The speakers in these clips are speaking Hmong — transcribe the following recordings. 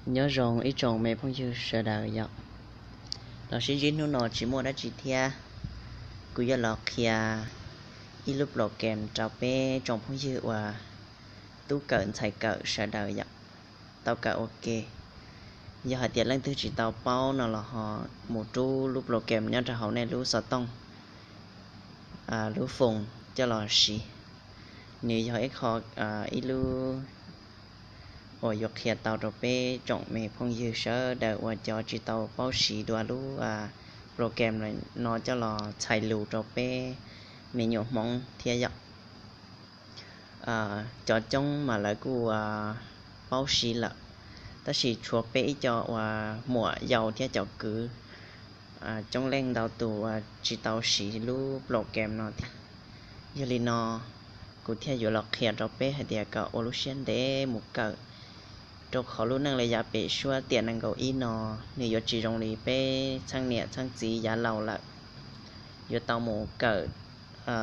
Nyob zoo ib tsoom me phooj ywg sawv daws yom. Los sib ntsib hnub no tsis muaj dab tsi thiab, kuv yuav los qhia ib lub program rau peb tsoom phooj ywg uas tub kawm ntxhais kawm sawv daws yom, tau kawm ua ke. Yog hais tias leej twg tsis tau paub no los ho mus rub lub program nyob rau hauv nej lub xov tooj, lub foos coj los siv. Nws yog ib qho, ib lub uas yuav qhia tau rau peb tsoom me phooj ywg sawv daws uas cov tsis tau paub siv dua lub program no coj los txhais lus rau peb me nyuam Hmoob thiab yom. Cov coob mas lawv kuj paub siv lawm, tab sis tshuav peb ib co uas muam yau thiab cov kwv coob leej ntau tus uas tsis tau siv lub program no thiab. Yog li no, kuv thiaj yuav los qhia rau peb hais tias kom ua lub siab ntev mus kawm, rau qhov lub neej lawv yav pem suab tiam nees nkaum ib no, nws yuav tsis zoo li peb txheej niam txheej txiv yav laus lawm. Yuav tau mus kawm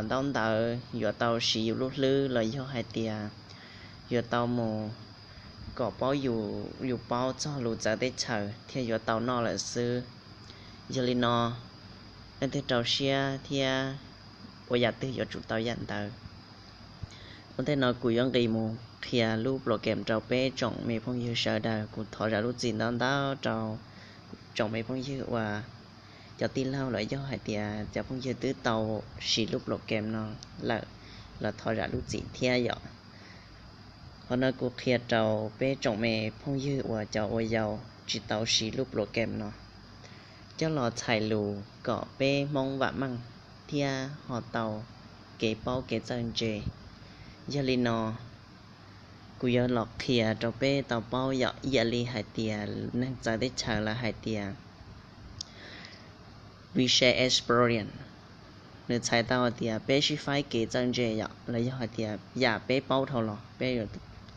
ntaub ntawv, yuav tau siv yus lub hlwb los yog hais tias yuav tau mus kom paub yus, yus paub txog lus txawv teb chaws thiaj yuav tau noj lawm xwb. Yog li no, leej twg rau siab thiab ua yam twg yuav tsum tau yam ntawd. Ua ntej no kuv yuav nqis mus qhia lub program rau peb tsoom me phooj ywg sawv daws, kuv thov zam lub txim ntau ntau rau tsoom me phooj ywg uas cov tij laug los yog hais tias cov phooj ywg twb tau siv lub program no lawm los thov zam lub txim thiab yom. Qhov no kuv qhia rau peb tsoom me phooj ywg uas cov ua yau tsis tau siv lub program no coj los txhais lus kom peb Hmoob vam meej thiab ho tau kev paub kev txawj ntse. Yog li no, kuv yuav los qhia rau peb tau paub yom, ib yam li hais tias neeg txawv teb chaws lawv hais tias visual experience, nws txhais tau hais tias peb sib faib kev txawj ntse yom, los yog hais tias yam peb paub dhau los peb yuav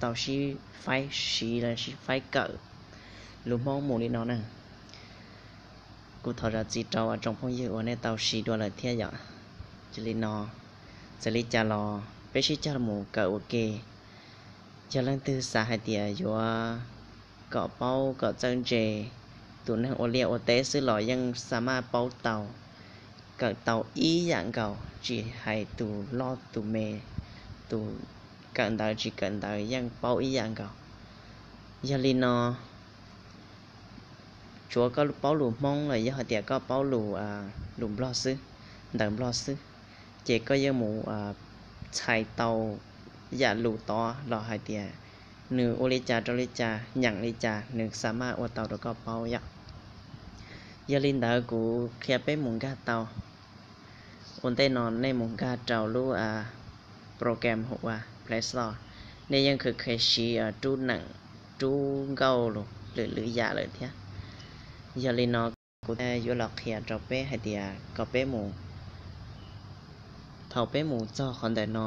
tau sib faib siv los sib faib kawm lus Hmoob mus li no na. Kuv thov zam txim rau tsoom phooj ywg uas nej tau siv dua lawm thiab yom. Yog li no, txawm li cas los peb sib cog mus kawm ua ke. Yog leej twg xav hais tias yuav kom paub kom txawj ntse, tus neeg ua liaj ua teb xwb los yeej xa maj paub tau, kawm tau ib yam nkaus, tsis hais tus loj tus me, tus kawm ntawv tsis kawm ntawv yeej paub ib yam nkaus. Yog li no, tsuav koj paub lus Hmoob los yog hais tias koj paub lus, lus Nplog xwb, ntawv Nplog xwb, ces koj yeej mus txhais tau yam lus tod los hais tias nws ua li cas rau li cas, nyeem li cas, nws xa maj ua tau rau koj paub yom. Yog li ntawd kuv qhia peb mus nkag tau. Ua ntej no nej mus nkag rau lub program hauv uas Play Store, nej yeej kheev kheev siv rub neem, rub nkauj los lwm lwm yam lawm thiab. Yog li no, kuv thiaj yuav los qhia rau peb hais tias kom peb mus, thaum peb mus txog qhov ntawm no,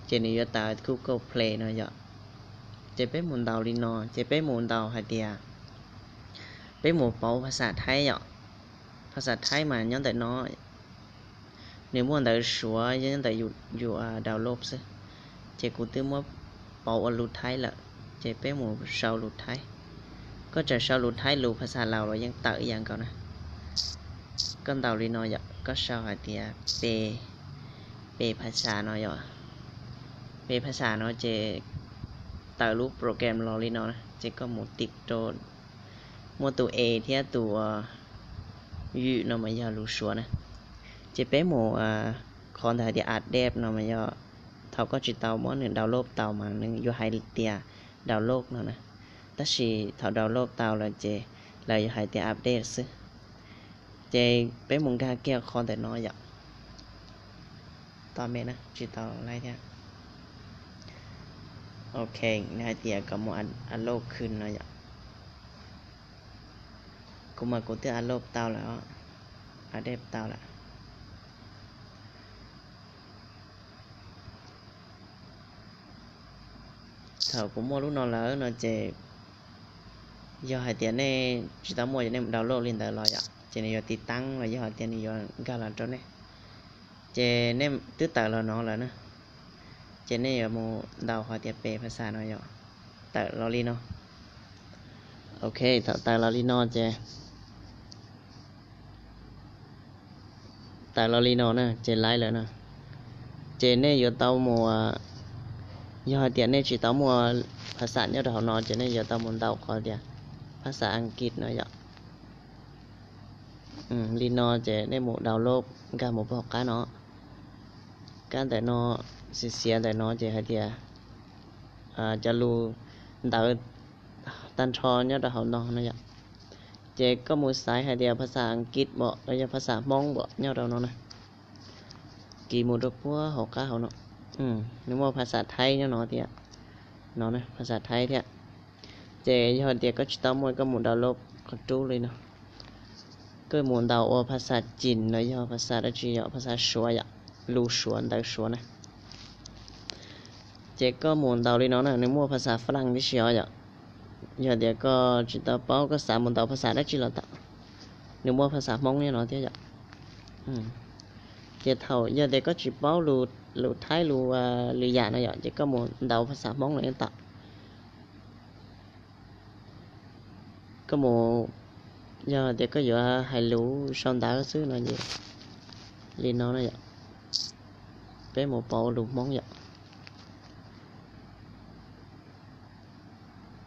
ces nws yuav tawm Google Play no yom. Ces peb mus ntaus li no, ces peb mus ntaus hais tias peb mus pauv phas xas Thaib yom. Phas xas Thaib mas nyob ntawm no, nws muaj ntawv Suav nyob ntawm yus download xwb, ces kuv twb muab pauv ua lus Thaib lawm, ces peb mus sau lus Thaib. Koj txawm sau lus Thaib lus phas xas Laus los yeej tawm ib yam nkaus na. Koj ntaus li no yom, koj sau hais tias pe, pe phas xas no yom, pe phas xas no ces tawm lub program los li no na, ces koj mus tim rau, muaj tus e thiab tus ywm no mas yog lus Suav na. Ces peb mus qhov ntawd hais tias update no mas yog thaum koj tsis tau muab nws download tau mas nws yuav hais tias download no na. Tab sis thaum download tau lawm ces lawv yuav hais tias update xwb. Ces peb mus nkag kiag qhov ntawm no yom. Tos me na, tsis tau laib thiab. Ok, nws hais tias kom mus upload khw no yom. Kuv mas kuv twb upload tau lawm, update tau lawm. Thaum kuv muaj lub no lawm no ces yog hais tias nej tsis tau muaj ces nej mus download li ntawd los yom, ces nws yuav tiv taab los yog hais tias nws yuav nkag los rau nej. Ces nej twb tawm los no lawm na, ces nej yuav mus ntaus qhov tias pe phas xas no yom, tawm los li no. Ok, thaum tawm los li no ces, tawm los li no na ces laiv lawm na. Ces nej yuav tau mus, yog hais tias nej tsis tau muaj phas xam nyob rau hauv no ces nej yuav tau mus ntaus qhov tias phas xam Askiv no yom. Li no ces nej mus download nkag mus pog qab no. Kab ntawm no, xiav xiav ntawm no ces hais tias cov lus ntawv tag nrho nyob rau hauv no no yom. Ces koj mus xaiv hais tias phas xam Askiv npom los yog phas xam Hmoob npom nyob rau no na. Kis mus rau puag hauv qab hauv no, nws muaj phas xam Thaib nyob no thiab, no phas xam Thaib thiab. Ces yog tias koj tsis tau muaj koj mus download qhov rub li no, koj mus ntaus ua phas xam Cim los yog phas xam dab tsi yom, phas xam Suav yom, lus Suav ntawv Suav na. Ces koj mus ntaus li no na, nws muaj phas xam Fab Laj tib si os yom. Yog tias koj tsis tau paub, koj xav mus ntaus phas xam dab tsi los tau, nws muaj phas xam Hmoob nyob no thiab yom. Ces thaum yog tias koj tsis paub lus Thaib lus lwm yam no yom, ces koj mus ntaus phas xam Hmoob los yeej tau. Koj mus, yog tias koj yuav hais lus sau ntawv xwb no ces li no na yom. Peb mus pauv lus Hmoob yom.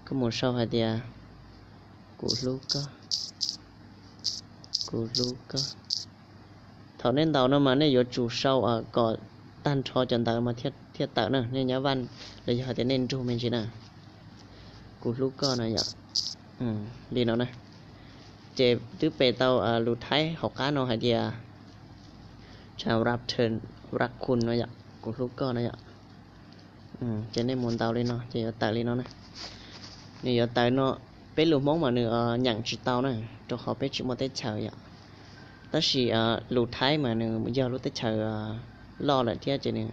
Koj mus sau hais tias kuv hlub koj, kuv hlub koj. Thaum nej ntaus no mas nej yuav tsum sau kom tag nrho cov ntawv mas thiaj tawm na, nej nyob Vaj los yog hais tias nej nrug me ntsis na. Kuv hlub koj no yom. Li no na. Ces twb pes tau lus Thaib hauv qab no hais tias Chao Rap Thun, Rap Khun no yom, kuv hlub koj no yom. Ces nej mus ntaus li no ces yuav tawm li no na. Nws yuav tawm no, peb lus Hmoob mas nws nyeem tsis tau na, rau qhov peb tsis muaj teb chaws yom. Tab sis lus Thaib mas nws yog lub teb chaws loj lawm thiab ces nws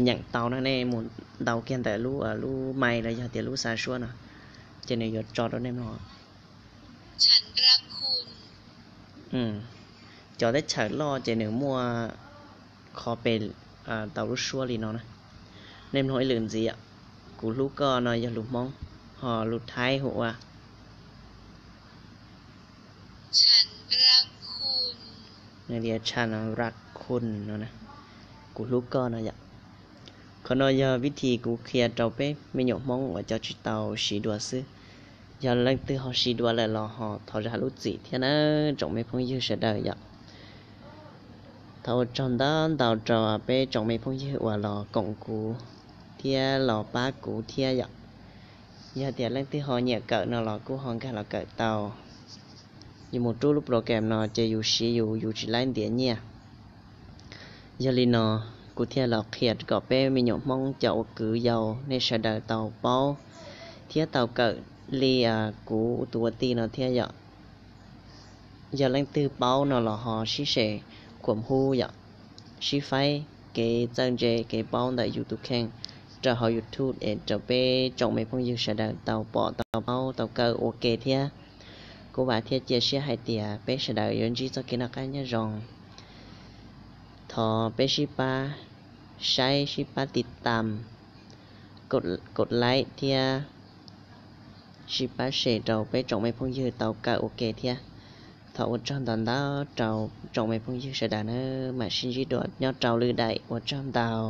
nyeem tau na, nej mus ntaus kiag ntawm lub, lub mai los yog tias lub xa suab no, ces nws yuav tso rau nej mloog. Cov teb chaws loj ces nws muaj qhov pes tau lub suab li no na. Nej mloog ib lwm ntxiv, kuv hlub koj no yog lus Hmoob, ho lus Thaib hu ua Chao Rap Khun no, kuv hlub koj no yom. Qhov no yog vib thi kuv qhia rau peb me nyuam Hmoob uas cov tsis tau siv dua xwb. Yog leej twg ho siv dua lawm los ho thov zam lub txim thiab na, tsoom me phooj ywg sawv daws yom. Thov ua tsaug ntau ntau rau peb tsoom me phooj ywg uas los koom kuv thiab los pab kuv thiab yom. Yog tias leej twg ho nyiam kawm no los kuj ho nkag los kawm tau. Yus mus rub lub program no ces yus siv yus, yus tsis laib ntiav nyiaj. Yog li no, kuv thiaj los qhia kom peb me nyuam Hmoob cov uas kwv yau nej sawv daws tau paub thiab tau kawm li kuv tus ua tij no thiab yom. Yog leej twg paub no los ho sib se khuam hub yom, sib faib kev txawj ntse kev paub ntawm yus tus kheej rau hauv YouTube es rau peb tsoom me phooj ywg sawv daws tau pom tau paub tau kawm ua ke thiab. Kuv vam thiab cia siab hais tias peb sawv daws yuav ntsib txoj kev noj qab nyob zoo. Thov peb sib pab saib, sib pab tiv tam, kaum laib thiab sib pab se rau peb tsoom me phooj ywg tau kawm ua ke thiab. Thov ua tsaug ntau ntau rau tsoom me phooj ywg sawv daws na, mam sib ntsib dua nyob rau lwm daim, ua tsaug ntau.